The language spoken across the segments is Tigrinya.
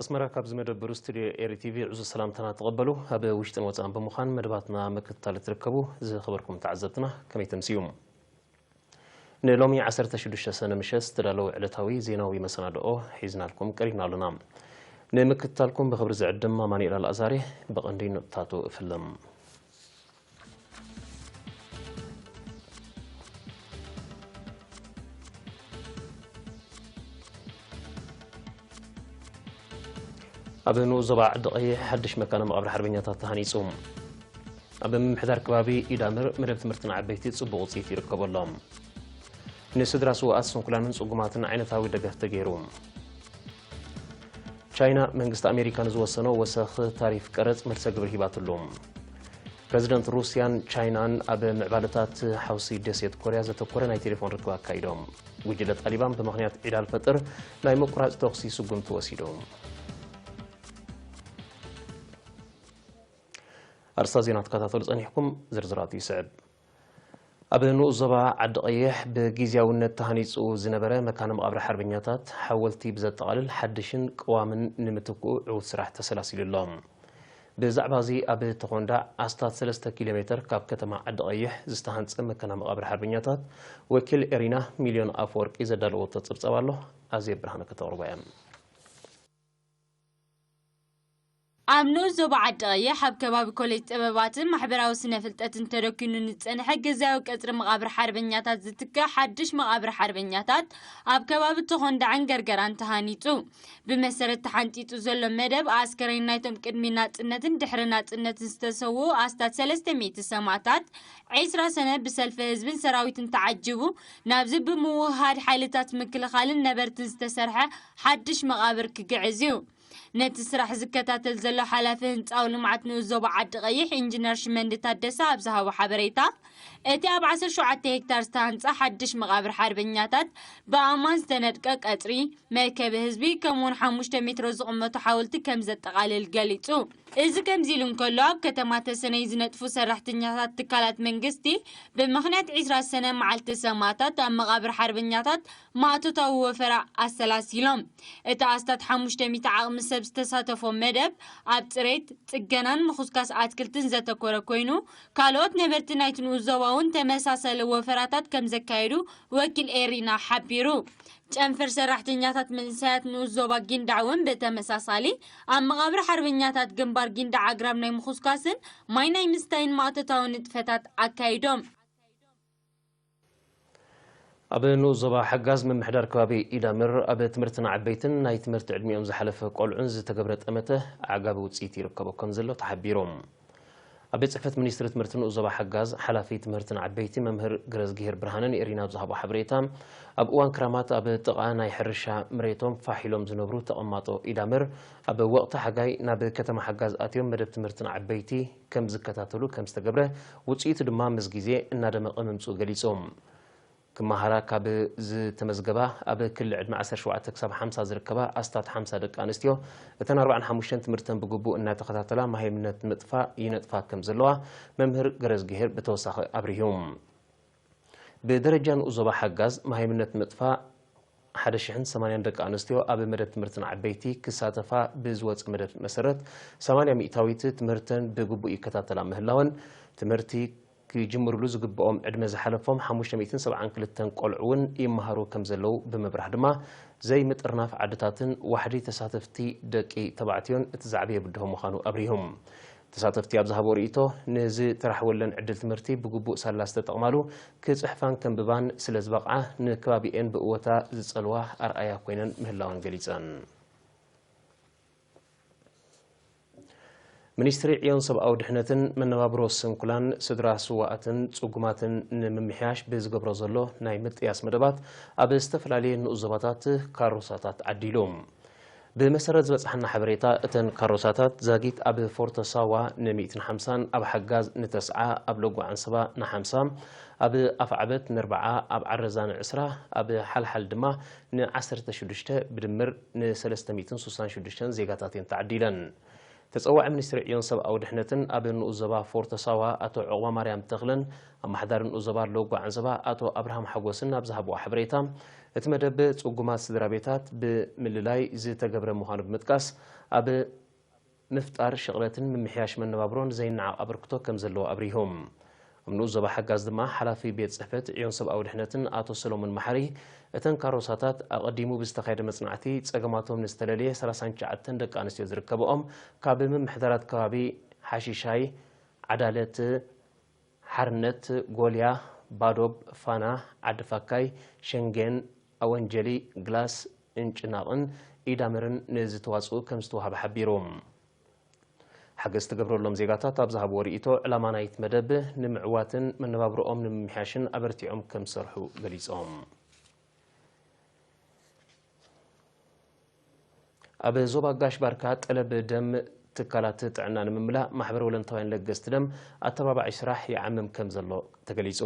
ኣስመራ፣ ካብዚ መደብር ስቱድዮ ኤሪ ቲቪ ዕዙዝ ሰላምታና ተቐበሉ። ኣብ ውሽጥን ወጻእን ብምዃን መደባትና ምክትታል እትርከቡ ዝኸበርኩም ተዓዘብትና፣ ከመይ ተምስዩ? ንሎሚ ዓሰርተ ሽዱሽተ ሰነ ምሸት ዝተዳለወ ዕለታዊ ዜናዊ መሰናድኦ ሒዝናልኩም ቀሪብና ኣሎና። ንምክትታልኩም ብኽብሪ ዝዕድም ኣማኑኤል ኣልኣዛሬ። ብቐንዲ ንጥብታቱ እፍልም። ኣብ ንኡስ ዞባ ዓዲ ቀይሕ ሓድሽ መካነ መቓብር ሓርበኛታት ተሃኒጹ። ኣብ ምምሕዳር ከባቢ ኢዳምር መደብ ትምህርትን ዓበይቲ ጽቡቕ ውጽኢት ይርከቦ ኣሎ። ንስድራ ስውኣት፣ ስንኩላንን ጽጉማትን ዓይነታዊ ደገፍ ተገይሩ። ቻይና መንግስቲ ኣሜሪካ ንዝወሰኖ ወሰኽ ታሪፍ ቀረጽ መልሰ ግብሪ ሂባትሉ። ፕረዚደንት ሩስያን ቻይናን ኣብ ምዕባለታት ሓውሲ ደሴት ኮርያ ዘተኮረ ናይ ቴሌፎን ርክብ ኣካይዶም። ጉጅለ ጣሊባን ብምኽንያት ዒድ ኣልፈጥር ናይ ምቁራጽ ተኹሲ ስጉምቲ ወሲዱ። ኣርስታ ዜና ትከታተሉ ጸኒሕኩም፣ ዝርዝራቱ ይስዕብ። ኣብ ንኡስ ዞባ ዓዲ ቀይሕ ብጊዜያውነት ተሃኒጹ ዝነበረ መካነ መቓብር ሓርበኛታት ሓወልቲ ብዘጠቓልል ሓድሽን ቅዋምን ንምትክኡ ዕዉት ስራሕ ተሰላሲሉ ኣሎ። ብዛዕባ እዚ ኣብ ተኾንዳዕ ኣስታት ሰለስተ ኪሎ ሜተር ካብ ከተማ ዓዲ ቀይሕ ዝተሃንጸ መካነ መቓብር ሓርበኛታት ወኪል ኤሪና ሚልዮን ኣፈወርቂ ዘዳለወቶ ጸብጻብ ኣሎ። ኣዜብ ብርሃነ ከተቕርቦ እያ። ኣብ ንኡስ ዞባ ዓዲ ቀይሕ ኣብ ከባቢ ኮሌጅ ጥበባትን ማሕበራዊ ስነ ፍልጠትን ተደኪኑ ንጸንሐ ግዝያዊ ቀጽሪ መቓብር ሓርበኛታት ዝትክእ ሓድሽ መቓብር ሓርበኛታት ኣብ ከባቢ ተኾንዳዕን ገርገራን ተሃኒጹ። ብመሰረት ተሓንጺጹ ዘሎ መደብ፣ ኣስከሬን ናይቶም ቅድሚ ናጽነትን ድሕሪ ናጽነትን ዝተሰውኡ ኣስታት ሰለስተ ሚእቲ ሰማእታት፣ ዒስራ ሰነ ብሰልፊ ህዝብን ሰራዊትን ተዓጂቡ፣ ናብዚ ብምውህሃድ ሓይልታት ምክልኻልን ነበርትን ዝተሰርሐ ሓድሽ መቓብር ክግዕዝ እዩ። ነቲ ስራሕ ዝከታተል ዘሎ ሓላፊ ህንጻዊ ልምዓት ንኡስ ዞባ ዓዲ ቀይሕ ኢንጂነር ሽመንዲ ታደሰ ኣብ ዝሃቦ ሓበሬታ፣ እቲ ኣብ ዓሰርተ ሸውዓተ ሄክታር ዝተሃንጸ ሓድሽ መቓብር ሓርበኛታት ብኣእማን ዝተነድቀ ቀጽሪ፣ መእከቢ ህዝቢ፣ ከምኡውን ሓሙሽተ ሜትሮ ዝቕመቱ ሓወልቲ ከም ዘጠቓልል ገሊጹ። እዚ ከምዚ ኢሉ እንከሎ፣ ኣብ ከተማ ተሰነይ ዝነጥፉ ሰራሕተኛታት ትካላት መንግስቲ፣ ብምኽንያት ዒስራ ሰነ መዓልቲ ሰማእታት ኣብ መቓብር ሓርበኛታት ማእቶታዊ ወፈራ ኣሰላሲሎም። እቲ ኣስታት ሓሙሽተ ሚእቲ ዓቕሚ ሰብ ዝተሳተፎ መደብ፣ ኣብ ጽሬት፣ ጽገናን ምኹስካስ ኣትክልትን ዘተኮረ ኮይኑ፣ ካልኦት ነበርቲ ናይቲ ንኡስ ዞባ እውን ተመሳሳሊ ወፈራታት ከም ዘካየዱ ወኪል ኤሪና ሓቢሩ። ጨንፈር ሰራሕተኛታት መንእሰያት ንኡስ ዞባ ጊንዳዕ እውን ብተመሳሳሊ፣ ኣብ መቓብር ሓርበኛታት ግንባር ጊንዳዕ ኣግራብ ናይ ምኹስካስን ማይ ናይ ምስታይን ማእቶታዊ ንጥፈታት ኣካይዶም። ኣብ ንኡስ ዞባ ሓጋዝ ምምሕዳር ከባቢ ኢዳምር፣ ኣብ ትምህርቲ ንዓበይትን ናይ ትምህርቲ ዕድሚኦም ዝሓለፈ ቆልዑን ዝተገብረ ጠመተ ኣዕጋቢ ውጽኢት ይርከቦ ከም ዘሎ ተሓቢሩ። ኣብ ቤት ጽሕፈት ሚኒስትሪ ትምህርቲ ንኡስ ዞባ ሓጋዝ ሓላፊ ትምህርቲ ንዓበይቲ መምህር ገረዝግሄር ብርሃነ ንኤሪና ኣብ ዝሃቦ ሓበሬታ፣ ኣብ እዋን ክራማት ኣብ ጥቓ ናይ ሕርሻ መሬቶም ፋሕ ኢሎም ዝነብሩ ተቐማጦ ኢዳምር፣ ኣብ ወቕቲ ሓጋይ ናብ ከተማ ሓጋዝ ኣትዮም መደብ ትምህርቲ ንዓበይቲ ከም ዝከታተሉ ከም ዝተገብረ፣ ውጽኢቱ ድማ ምስ ግዜ እናደመቐ ምምጽኡ ገሊጾም። ክመሃራ ካብ ዝተመዝገባ ኣብ ክሊ ዕድመ ዓሰርተ ሸውዓተ ክሳብ ሓምሳ ዝርከባ ኣስታት ሓምሳ ደቂ ኣንስትዮ፣ እተን ኣርባዓን ሓሙሽተን ትምህርተን ብግቡእ እናተኸታተላ መሃይምነት ምጥፋእ ይነጥፋ ከም ዘለዋ መምህር ገረዝግሄር ብተወሳኺ ኣብሪሁ። ብደረጃ ንኡስ ዞባ ሓጋዝ መሃይምነት ምጥፋእ ሓደ ሽሕን ሰማንያን ደቂ ኣንስትዮ ኣብ መደብ ትምህርቲ ንዓበይቲ ክሳተፋ ብዝወፀ መደብ መሰረት፣ ሰማንያ ሚእታዊት ትምህርተን ብግቡእ ይከታተላ ምህላወን፣ ትምህርቲ ክጅምርሉ ዝግብኦም ዕድመ ዝሓለፎም ሓሙሽተ ሚእትን ሰብዓን ክልተን ቆልዑ እውን ይመሃሩ ከም ዘለዉ ብምብራህ ድማ፣ ዘይምጥርናፍ ዓድታትን ዋሕዲ ተሳተፍቲ ደቂ ተባዕትዮን እቲ ዝዓበየ ብድሆ ምዃኑ ኣብሪሁ። ተሳተፍቲ ኣብ ዝሃቦ ርእይቶ፣ ንዝጥራሕወለን ዕድል ትምህርቲ ብግቡእ ሳላ ዝተጠቕማሉ፣ ክጽሕፋን ከንብባን ስለ ዝበቕዓ፣ ንከባቢኤን ብእወታ ዝጸልዋ ኣርኣያ ኮይነን ምህላወን ገሊጸን። ሚኒስትሪ ዕዮን ሰብኣዊ ድሕነትን መነባብሮ ስንኩላን ስድራ ስዋኣትን ጽጉማትን ንምምሕያሽ ብዝገብሮ ዘሎ ናይ ምጥያስ መደባት፣ ኣብ ዝተፈላለየ ንኡስ ዞባታት ካሮሳታት ዓዲሉ። ብመሰረት ዝበጽሓና ሓበሬታ፣ እተን ካሮሳታት ዛጊት ኣብ ፎርቶ ሳዋ ንሚእትን ሓምሳን፣ ኣብ ሓጋዝ ንተስዓ፣ ኣብ ሎጎ ዓንሰባ ንሓምሳ፣ ኣብ ኣፍዓበት ንርብዓ፣ ኣብ ዓረዛ ንዕስራ፣ ኣብ ሓልሓል ድማ ንዓሰርተ ሽዱሽተ፣ ብድምር ንሰለስተ ሚእትን ሱሳን ሽዱሽተን ዜጋታት እየን ተዓዲለን። ተጸዋዒ ሚኒስትሪ ዕዮን ሰብኣዊ ድሕነትን ኣብ ንኡስ ዞባ ፎርቶ ሳዋ ኣቶ ዑቕባማርያም ተኽለን ኣመሓዳሪ ንኡስ ዞባ ሎጎ ዓንሰባ ኣቶ ኣብርሃም ሓጎስን ኣብ ዝሃብዎ ሓበሬታ፣ እቲ መደብ ጽጉማት ስድራ ቤታት ብምልላይ ዝተገብረ ምዃኑ ብምጥቃስ፣ ኣብ ምፍጣር ሽቕለትን ምምሕያሽ መነባብሮን ዘይነዓቕ ኣበርክቶ ከም ዘለዎ ኣብሪሆም። ኣብ ንኡስ ዞባ ሓጋዝ ድማ ሓላፊ ቤት ጽሕፈት ዕዮን ሰብኣዊ ድሕነትን ኣቶ ሰሎሞን መሓሪ፣ እተን ካሮሳታት ኣቐዲሙ ብዝተኻየደ መጽናዕቲ ጸገማቶም ንዝተለለየ ሰላሳን ትሽዓተን ደቂ ኣንስትዮ ዝርከብኦም ካብ ምምሕዳራት ከባቢ ሓሺሻይ፣ ዓዳለት፣ ሓርነት፣ ጎልያ፣ ባዶብ፣ ፋና፣ ዓዲ ፋካይ፣ ሸንጌን፣ ኣወንጀሊ፣ ግላስ፣ እንጭናቕን ኢዳምርን ንዝተዋጽኡ ከም ዝተዋህበ ሓቢሩ። ሓገዝ ዝተገብረሎም ዜጋታት ኣብ ዝሃብዎ ርእይቶ፣ ዕላማ ናይቲ መደብ ንምዕዋትን መነባብሮኦም ንምምሕያሽን ኣበርቲዖም ከም ዝሰርሑ ገሊጾም። ኣብ ዞባ ጋሽ ባርካ ጠለብ ደም ትካላት ጥዕና ንምምላእ ማሕበር ወለንታውያን ለገስቲ ደም ኣተባባዒ ስራሕ ይዓምም ከም ዘሎ ተገሊጹ።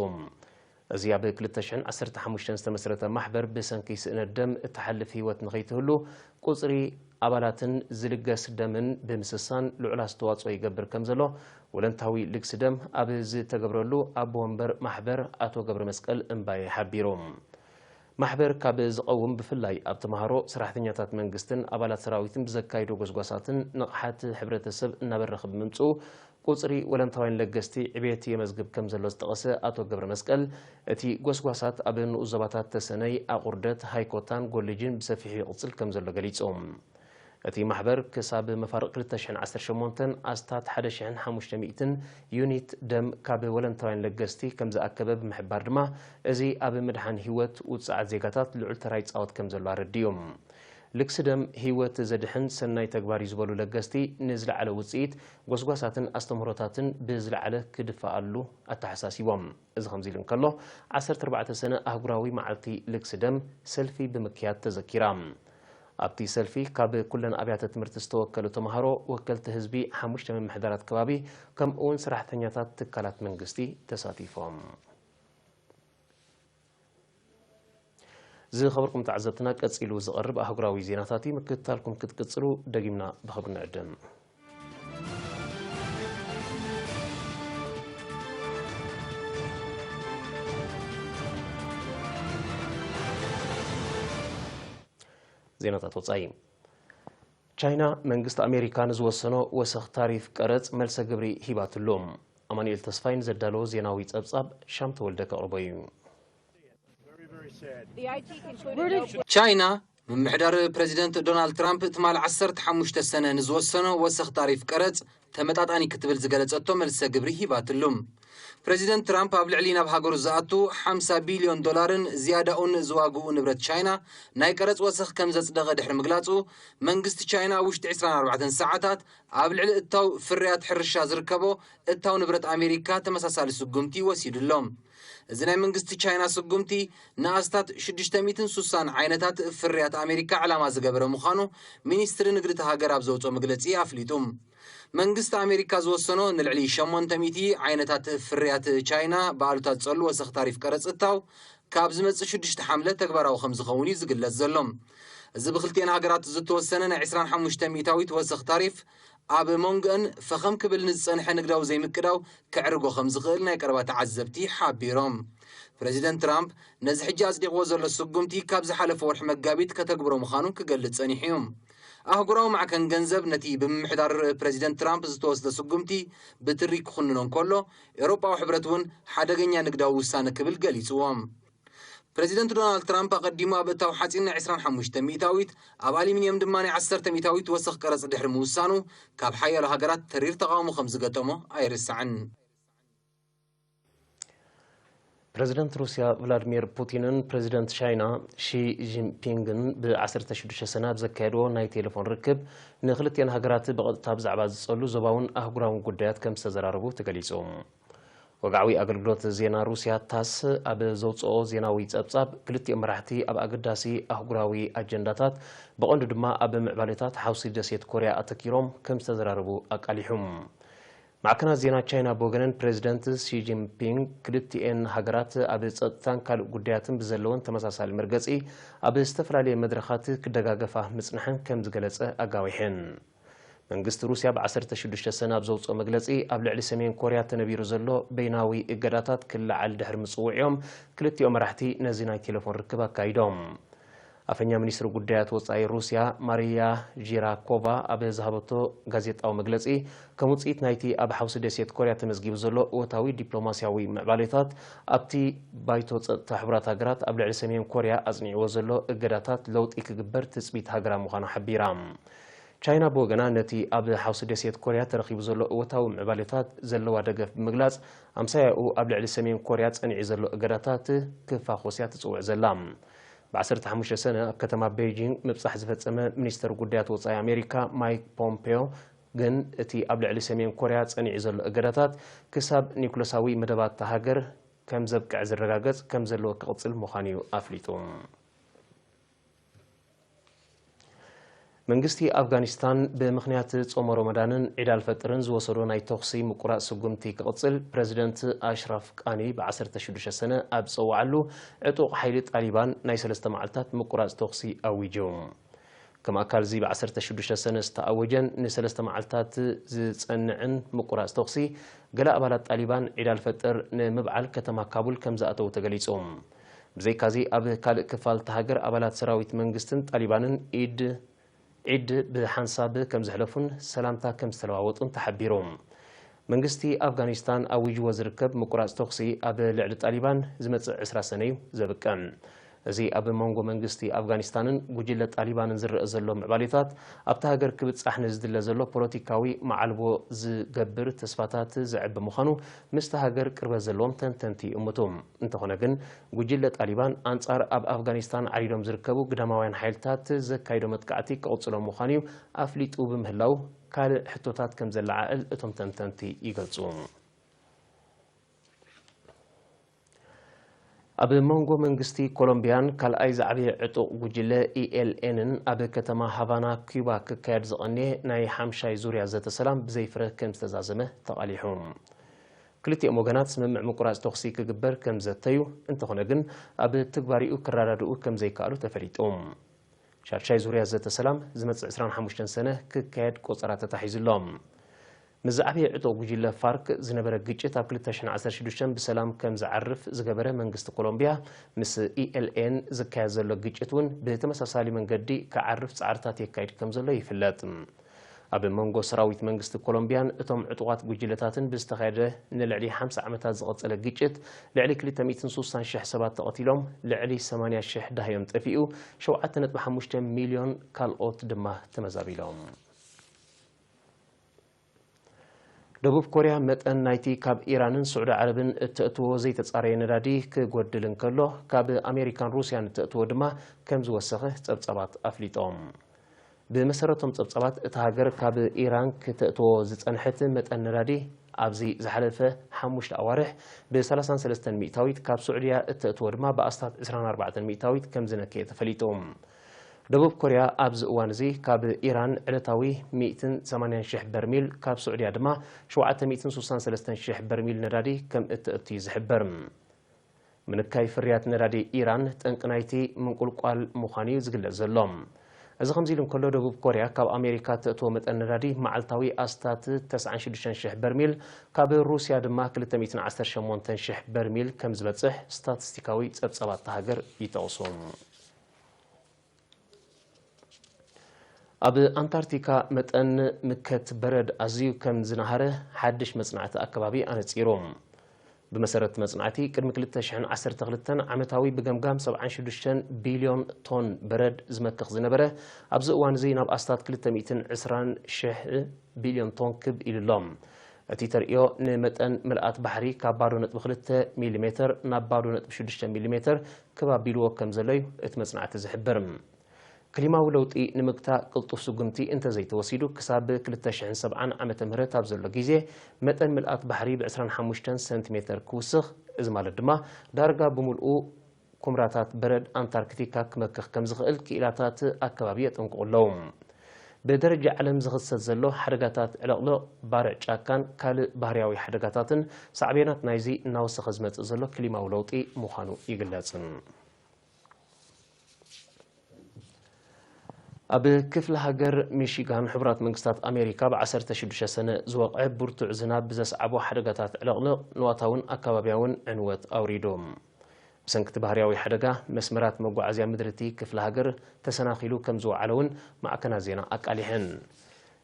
እዚ ኣብ ክልተ ሽሕን ዓሰርተ ሓሙሽተን ዝተመስረተ ማሕበር ብሰንኪ ስእነት ደም እትሓልፍ ህይወት ንኸይትህሉ ቁጽሪ ኣባላትን ዝልገስ ደምን ብምስሳን ልዑል ኣስተዋጽኦ ይገብር ከም ዘሎ ወለንታዊ ልግሲ ደም ኣብ ዝተገብረሉ ኣቦ ወንበር ማሕበር ኣቶ ገብረ መስቀል እምባየ ሓቢሩ። ማሕበር ካብ ዝቐውም ብፍላይ ኣብ ተምሃሮ፣ ሰራሕተኛታት መንግስትን ኣባላት ሰራዊትን ብዘካይዶ ጎስጓሳትን ንቕሓት ሕብረተሰብ እናበረኸ ብምምፅኡ ቁፅሪ ወለንታውያን ለገስቲ ዕቤት የመዝግብ ከም ዘሎ ዝጠቐሰ ኣቶ ገብረ መስቀል፣ እቲ ጎስጓሳት ኣብ ንኡስ ዞባታት ተሰነይ፣ ኣቑርደት፣ ሃይኮታን ጎልጅን ብሰፊሑ ይቕፅል ከም ዘሎ ገሊፁ። እቲ ማሕበር ክሳብ መፋርቕ ክልተ ሽሕን ዓሰርተ ሸሞንተን ኣስታት ሓደ ሽሕን ሓሙሽተ ሚእትን ዩኒት ደም ካብ ወለንታውያን ለገስቲ ከም ዝኣከበ ብምሕባር ድማ፣ እዚ ኣብ ምድሓን ህይወት ውጹዓት ዜጋታት ልዑል ተራ ይጻወት ከም ዘሎ ኣረዲኡ። ልግሲ ደም ህይወት ዘድሕን ሰናይ ተግባር እዩ ዝበሉ ለገስቲ፣ ንዝለዓለ ውጽኢት ጎስጓሳትን ኣስተምህሮታትን ብዝለዓለ ክድፋኣሉ ኣተሓሳሲቦም። እዚ ከምዚ ኢሉ እንከሎ፣ ዓሰርተ ኣርባዕተ ሰነ ኣህጉራዊ መዓልቲ ልግሲ ደም ሰልፊ ብምክያድ ተዘኪራ። ኣብቲ ሰልፊ ካብ ኩለን ኣብያተ ትምህርቲ ዝተወከሉ ተምሃሮ፣ ወከልቲ ህዝቢ፣ ሓሙሽተ ምምሕዳራት ከባቢ፣ ከምኡ እውን ሰራሕተኛታት ትካላት መንግስቲ ተሳቲፎም። ዝኸበርኩም ተዓዘብትና፣ ቀጺሉ ዝቐርብ ኣህጉራዊ ዜናታት እዩ። ምክትታልኩም ክትቅጽሉ ደጊምና ብኽብሪ ንዕድም። ዜናታት ወጻኢ። ቻይና መንግስቲ ኣሜሪካ ንዝወሰኖ ወሰኽ ታሪፍ ቀረጽ መልሰ ግብሪ ሂባትሉ። ኣማኑኤል ተስፋይ ንዘዳለዎ ዜናዊ ጸብጻብ ሻም ተወልደ ከቕርቦ እዩ። ቻይና ምምሕዳር ፕረዚደንት ዶናልድ ትራምፕ ትማል ዓሰርተ ሓሙሽተ ሰነ ንዝወሰኖ ወሰኽ ታሪፍ ቀረጽ ተመጣጣኒ ክትብል ዝገለጸቶ መልሰ ግብሪ ሂባትሉ። ፕረዚደንት ትራምፕ ኣብ ልዕሊ ናብ ሃገሩ ዝኣቱ ሓምሳ ቢልዮን ዶላርን ዝያዳኡን ዝዋግኡ ንብረት ቻይና ናይ ቀረጽ ወሰኽ ከም ዘጽደቐ ድሕሪ ምግላጹ፣ መንግስቲ ቻይና ኣብ ውሽጢ ዕስራን ኣርባዕተን ሰዓታት ኣብ ልዕሊ እታው ፍርያት ሕርሻ ዝርከቦ እታው ንብረት ኣሜሪካ ተመሳሳሊ ስጉምቲ ወሲዱ ኣሎ። እዚ ናይ መንግስቲ ቻይና ስጉምቲ ንኣስታት ሽዱሽተ ሚእትን ሱሳን ዓይነታት ፍርያት ኣሜሪካ ዕላማ ዝገበረ ምዃኑ ሚኒስትሪ ንግዲ እታ ሃገር ኣብ ዘውፅኦ መግለፂ ኣፍሊጡ። መንግስቲ ኣሜሪካ ዝወሰኖ ንልዕሊ ሸሞንተ ሚእቲ ዓይነታት ፍርያት ቻይና ብኣሉታ ዝፀሉ ወሰኽ ታሪፍ ቀረፅ እታው ካብ ዝመፅእ ሽዱሽተ ሓምለ ተግባራዊ ከም ዝኸውን እዩ ዝግለጽ ዘሎ። እዚ ብክልቲኤን ሃገራት ዝተወሰነ ናይ ዕስራን ሓሙሽተ ሚእታዊት ወሰኽ ታሪፍ ኣብ መንጎአን ፈኸም ክብል ንዝጸንሐ ንግዳዊ ዘይምቅዳው ከዕርጎ ከም ዝኽእል ናይ ቀረባ ተዓዘብቲ ሓቢሮም። ፕረዚደንት ትራምፕ ነዚ ሕጂ ኣጽዲቕዎ ዘሎ ስጉምቲ ካብ ዝሓለፈ ወርሒ መጋቢት ከተግብሮ ምዃኑ ክገልጽ ጸኒሑ እዩ። ኣህጉራዊ ማዕከን ገንዘብ ነቲ ብምምሕዳር ፕረዚደንት ትራምፕ ዝተወስደ ስጉምቲ ብትሪ ክኹንኖ እንከሎ፣ ኤውሮጳዊ ሕብረት እውን ሓደገኛ ንግዳዊ ውሳነ ክብል ገሊጽዎ። ፕረዚደንት ዶናልድ ትራምፕ ኣቐዲሙ ኣብ እታው ሓጺን ናይ ዕስራን ሓሙሽተ ሚእታዊት፣ ኣብ ኣሉሚንየም ድማ ናይ ዓሰርተ ሚእታዊት ወሰኽ ቀረጽ ድሕሪ ምውሳኑ፣ ካብ ሓያሎ ሃገራት ተሪር ተቓውሞ ከም ዝገጠሞ ኣይርሳዕን። ፕረዚደንት ሩስያ ቭላድሚር ፑቲንን ፕረዚደንት ቻይና ሺ ጂንፒንግን ብ ዓሰርተ ሽዱሽተ ሰነ ኣብ ዘካየድዎ ናይ ቴሌፎን ርክብ፣ ንክልቲኤን ሃገራት ብቐጥታ ብዛዕባ ዝጸሉ ዞባውን ኣህጉራውን ጉዳያት ከም ዝተዘራረቡ ተገሊጹ። ወግዓዊ ኣገልግሎት ዜና ሩስያ ታስ ኣብ ዘውጽኦ ዜናዊ ጸብጻብ፣ ክልቲኦም መራሕቲ ኣብ ኣገዳሲ ኣህጉራዊ ኣጀንዳታት፣ ብቐንዱ ድማ ኣብ ምዕባሌታት ሓውሲ ደሴት ኮርያ ኣተኪሮም ከም ዝተዘራረቡ ኣቃሊሑ። ማዕከናት ዜና ቻይና ብወገነን፣ ፕረዚደንት ሺ ጂንፒንግ ክልቲኤን ሃገራት ኣብ ጸጥታን ካልእ ጉዳያትን ብዘለወን ተመሳሳሊ መርገጺ ኣብ ዝተፈላለየ መድረኻት ክደጋገፋ ምጽንሐን ከም ዝገለጸ ኣጋዊሐን። መንግስቲ ሩስያ ብ ዓሰርተ ሽዱሽተ ሰነ ኣብ ዘውፅኦ መግለፂ፣ ኣብ ልዕሊ ሰሜን ኮርያ ተነቢሩ ዘሎ በይናዊ እገዳታት ክለዓል ድሕሪ ምፅውዕዮም፣ ክልቲኦም መራሕቲ ነዚ ናይ ቴሌፎን ርክብ ኣካይዶም። ኣፈኛ ሚኒስትሪ ጉዳያት ወጻኢ ሩስያ ማሪያ ዢራኮቫ ኣብ ዝሃበቶ ጋዜጣዊ መግለጺ፣ ከም ውጽኢት ናይቲ ኣብ ሓውሲ ደሴት ኮርያ ተመዝጊቡ ዘሎ እወታዊ ዲፕሎማስያዊ ምዕባሌታት፣ ኣብቲ ባይቶ ጸጥታ ሕቡራት ሃገራት ኣብ ልዕሊ ሰሜን ኮርያ ኣጽኒዕዎ ዘሎ እገዳታት ለውጢ ክግበር ትጽቢት ሃገራ ምዃኑ ሓቢራ። ቻይና ብወገና ነቲ ኣብ ሓውሲ ደሴት ኮርያ ተረኺቡ ዘሎ እወታዊ ምዕባሌታት ዘለዋ ደገፍ ብምግላጽ፣ ኣምሳያኡ ኣብ ልዕሊ ሰሜን ኮርያ ጸኒዑ ዘሎ እገዳታት ክፋኾስ እያ ትጽውዕ ዘላ። ብ ዓሰርተ ሓሙሽተ ሰነ ኣብ ከተማ ቤይጂንግ ምብጻሕ ዝፈጸመ ሚኒስተር ጉዳያት ወጻኢ ኣሜሪካ ማይክ ፖምፔዮ ግን፣ እቲ ኣብ ልዕሊ ሰሜን ኮርያ ጸኒዑ ዘሎ እገዳታት ክሳብ ኒኩለሳዊ መደባት እታ ሃገር ከም ዘብቅዕ ዝረጋገጽ ከም ዘለዎ ክቕጽል ምዃኑ እዩ ኣፍሊጡ። መንግስቲ ኣፍጋኒስታን ብምኽንያት ጾመ ሮመዳንን ዒድ ኣልፈጥርን ዝወሰዶ ናይ ተኹሲ ምቁራጽ ስጉምቲ ክቕጽል፣ ፕረዚደንት ኣሽራፍ ቃኒ ብ ዓሰርተ ሽዱሽተ ሰነ ኣብ ዝጸውዓሉ፣ ዕጡቕ ሓይሊ ጣሊባን ናይ ሰለስተ መዓልታት ምቁራጽ ተኹሲ ኣዊጁ። ከም ኣካል እዚ ብ ዓሰርተ ሽዱሽተ ሰነ ዝተኣወጀን ንሰለስተ መዓልታት ዝጸንዕን ምቁራጽ ተኹሲ፣ ገለ ኣባላት ጣሊባን ዒድ ኣልፈጥር ንምብዓል ከተማ ካቡል ከም ዝኣተዉ ተገሊጹ። ብዘይካዚ፣ ኣብ ካልእ ክፋል እታ ሃገር ኣባላት ሰራዊት መንግስትን ጣሊባንን ኢድ ዒድ ብሓንሳብ ከም ዘሕለፉን ሰላምታ ከም ዝተለዋወጡን ተሓቢሩ። መንግስቲ ኣፍጋኒስታን ኣዊጅዎ ዝርከብ ምቁራጽ ተኹሲ ኣብ ልዕሊ ጣሊባን ዝመጽእ ዕስራ ሰነ እዩ ዘብቅዕ። እዚ ኣብ መንጎ መንግስቲ ኣፍጋኒስታንን ጉጅለ ጣሊባንን ዝረአ ዘሎ ምዕባሌታት፣ ኣብታ ሃገር ክብጻሕ ንዝድለ ዘሎ ፖለቲካዊ መዓልቦ ዝገብር ተስፋታት ዘዕቢ ምዃኑ፣ ምስታ ሃገር ቅርበት ዘለዎም ተንተንቲ ይእምቱ። እንተኾነ ግን፣ ጉጅለ ጣሊባን ኣንጻር ኣብ ኣፍጋኒስታን ዓሪዶም ዝርከቡ ግዳማውያን ሓይልታት ዘካይዶ መጥቃዕቲ ክቕጽሎ ምዃኑ እዩ ኣፍሊጡ ብምህላው፣ ካልእ ሕቶታት ከም ዘለዓዕል እቶም ተንተንቲ ይገልጹ። ኣብ መንጎ መንግስቲ ኮሎምቢያን ካልኣይ ዝዓበየ ዕጡቕ ጉጅለ ኢ ኤል ኤንን ኣብ ከተማ ሃቫና ኪዩባ ክካየድ ዝቐንየ ናይ ሓምሻይ ዙርያ ዘተ ሰላም ብዘይፍረ ከም ዝተዛዘመ ተቓሊሑ። ክልቲኦም ወገናት ስምምዕ ምቁራጽ ተኹሲ ክግበር ከም ዘተዩ፣ እንተኾነ ግን ኣብ ትግባሪኡ ክረዳድኡ ከም ዘይከኣሉ ተፈሊጡ። ሻድሻይ ዙርያ ዘተ ሰላም ዝመጽእ ዕስራን ሓሙሽተን ሰነ ክካየድ ቆጸራ ተታሒዙ ኣሎ። ምስ ዝዓበየ ዕጡቕ ጉጅለ ፋርክ ዝነበረ ግጭት ኣብ ክልተ ሽሕን ዓሰርተ ሽዱሽተን ብሰላም ከም ዝዓርፍ ዝገበረ መንግስቲ ኮሎምቢያ፣ ምስ ኢ ኤል ኤን ዝካየድ ዘሎ ግጭት እውን ብተመሳሳሊ መንገዲ ክዓርፍ ጻዕርታት የካይድ ከም ዘሎ ይፍለጥ። ኣብ መንጎ ሰራዊት መንግስቲ ኮሎምቢያን እቶም ዕጡቓት ጉጅለታትን ብዝተኻየደ ንልዕሊ ሓምሳ ዓመታት ዝቐጸለ ግጭት፣ ልዕሊ ክልተ ሚእትን ሱሳን ሽሕ ሰባት ተቐቲሎም፣ ልዕሊ ሰማንያ ሽሕ ደሃዮም ጠፊኡ፣ ሸውዓተ ነጥቢ ሓሙሽተ ሚልዮን ካልኦት ድማ ተመዛቢሎም። ደቡብ ኮርያ መጠን ናይቲ ካብ ኢራንን ስዑዲ ዓረብን እተእትዎ ዘይተጻረየ ነዳዲ ክጎድል እንከሎ፣ ካብ ኣሜሪካን ሩስያን እተእትዎ ድማ ከም ዝወሰኸ ጸብጻባት ኣፍሊጦም። ብመሰረቶም ጸብጻባት፣ እታ ሃገር ካብ ኢራን ክተእትዎ ዝጸንሐት መጠን ነዳዲ ኣብዚ ዝሓለፈ ሓሙሽተ ኣዋርሕ ብ ሰላሳን ሰለስተን ሚእታዊት፣ ካብ ስዑድያ እተእትዎ ድማ ብኣስታት ዕስራን ኣርባዕተን ሚእታዊት ከም ዝነከየ ተፈሊጡ። ደቡብ ኮርያ ኣብዚ እዋን እዚ ካብ ኢራን ዕለታዊ ሚእትን ሰማንያን ሽሕ በርሚል፣ ካብ ስዑድያ ድማ ሸውዓተ ሚእትን ሱሳን ሰለስተን ሽሕ በርሚል ነዳዲ ከም እተእቱ እዩ ዝሕበር። ምንካይ ፍርያት ነዳዲ ኢራን ጠንቂ ናይቲ ምንቁልቋል ምዃኑ እዩ ዝግለጽ ዘሎ። እዚ ከምዚ ኢሉ እንከሎ፣ ደቡብ ኮርያ ካብ ኣሜሪካ እተእትዎ መጠን ነዳዲ መዓልታዊ ኣስታት ተስዓን ሽዱሽተን ሽሕ በርሚል፣ ካብ ሩስያ ድማ ክልተ ሚእትን ዓሰርተ ሸሞንተን ሽሕ በርሚል ከም ዝበጽሕ ስታቲስቲካዊ ጸብጻባት እታ ሃገር ይጠቕሱ። ኣብ ኣንታርክቲካ መጠን ምከት በረድ ኣዝዩ ከም ዝነሃረ ሓድሽ መጽናዕቲ ኣከባቢ ኣነጺሩ። ብመሰረት መጽናዕቲ፣ ቅድሚ ክልተ ሽሕን ዓሰርተ ክልተን ዓመታዊ ብገምጋም ሰብዓን ሽዱሽተን ቢልዮን ቶን በረድ ዝመክኽ ዝነበረ፣ ኣብዚ እዋን እዚ ናብ ኣስታት ክልተ ሚእትን ዕስራን ሽሕ ቢልዮን ቶን ክብ ኢሉ ኣሎ። እቲ ተርእዮ ንመጠን ምልኣት ባሕሪ ካብ ባዶ ነጥቢ ክልተ ሚሊሜተር ናብ ባዶ ነጥቢ ሽዱሽተ ሚሊሜተር ክብ ኣቢልዎ ከም ዘሎ እዩ እቲ መጽናዕቲ ዝሕብር። ክሊማዊ ለውጢ ንምግታእ ቅልጡፍ ስጉምቲ እንተዘይተወሲዱ፣ ክሳብ ክልተ ሽሕን ሰብዓን ዓመተ ምህረት ኣብ ዘሎ ግዜ፣ መጠን ምልኣት ባሕሪ ብ ዕስራን ሓሙሽተን ሰንቲሜተር ክውስኽ፣ እዚ ማለት ድማ ዳርጋ ብምልኡ ኩምራታት በረድ ኣንታርክቲካ ክመክኽ ከም ዝኽእል ክኢላታት ኣከባቢ የጠንቅቑ ኣለዉ። ብደረጃ ዓለም ዝኽሰት ዘሎ ሓደጋታት ዕለቕለቕ ባርዕ ጫካን ካልእ ባህርያዊ ሓደጋታትን ሳዕቤናት ናይዚ እናወሰኸ ዝመጽእ ዘሎ ክሊማዊ ለውጢ ምዃኑ ይግለጽ። ኣብ ክፍለ ሃገር ሚሺጋን፣ ሕቡራት መንግስታት ኣሜሪካ ብ ዓሰርተ ሽዱሽተ ሰነ ዝወቕዐ ብርቱዕ ዝናብ ብዘስዓቦ ሓደጋታት ዕለቕልቕ ንዋታውን ኣከባቢያውን ዕንወት ኣውሪዱ። ብሰንክቲ ባህርያዊ ሓደጋ፣ መስመራት መጓዓዝያ ምድሪ እቲ ክፍለ ሃገር ተሰናኺሉ ከም ዝወዓለ እውን ማዕከናት ዜና ኣቃሊሐን።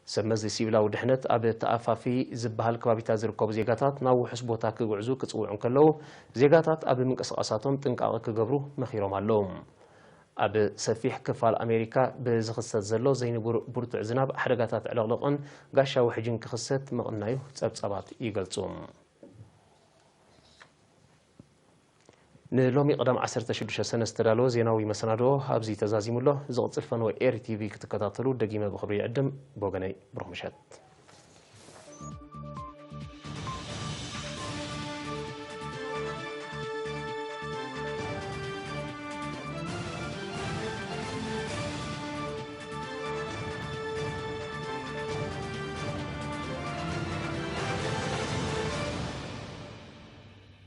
ሰብ መዚ ሲቪላዊ ድሕነት ኣብ ተኣፋፊ ዝበሃል ከባቢታት ዝርከቡ ዜጋታት ናብ ውሑስ ቦታ ክጉዕዙ ክጽውዑ እንከለዉ፣ ዜጋታት ኣብ ምንቅስቓሳቶም ጥንቃቐ ክገብሩ መኺሮም ኣለዉ። ኣብ ሰፊሕ ክፋል ኣሜሪካ ብዝኽሰት ዘሎ ዘይንቡር ብርቱዕ ዝናብ፣ ሓደጋታት ዕለቕለቕን ጋሻ ውሕጅን ክኽሰት ምቕናዩ ጸብጻባት ይገልጹ። ንሎሚ ቀዳም ዓሰርተ ሽዱሽተ ሰነ ዝተዳለወ ዜናዊ መሰናድኦ ኣብዚ ተዛዚሙ ኣሎ። ዝቕጽል ፈነወ ኤሪ ቲቪ ክትከታተሉ ደጊመ ብኽብሪ ይዕድም። ብወገነይ ብሩኽ ምሸት።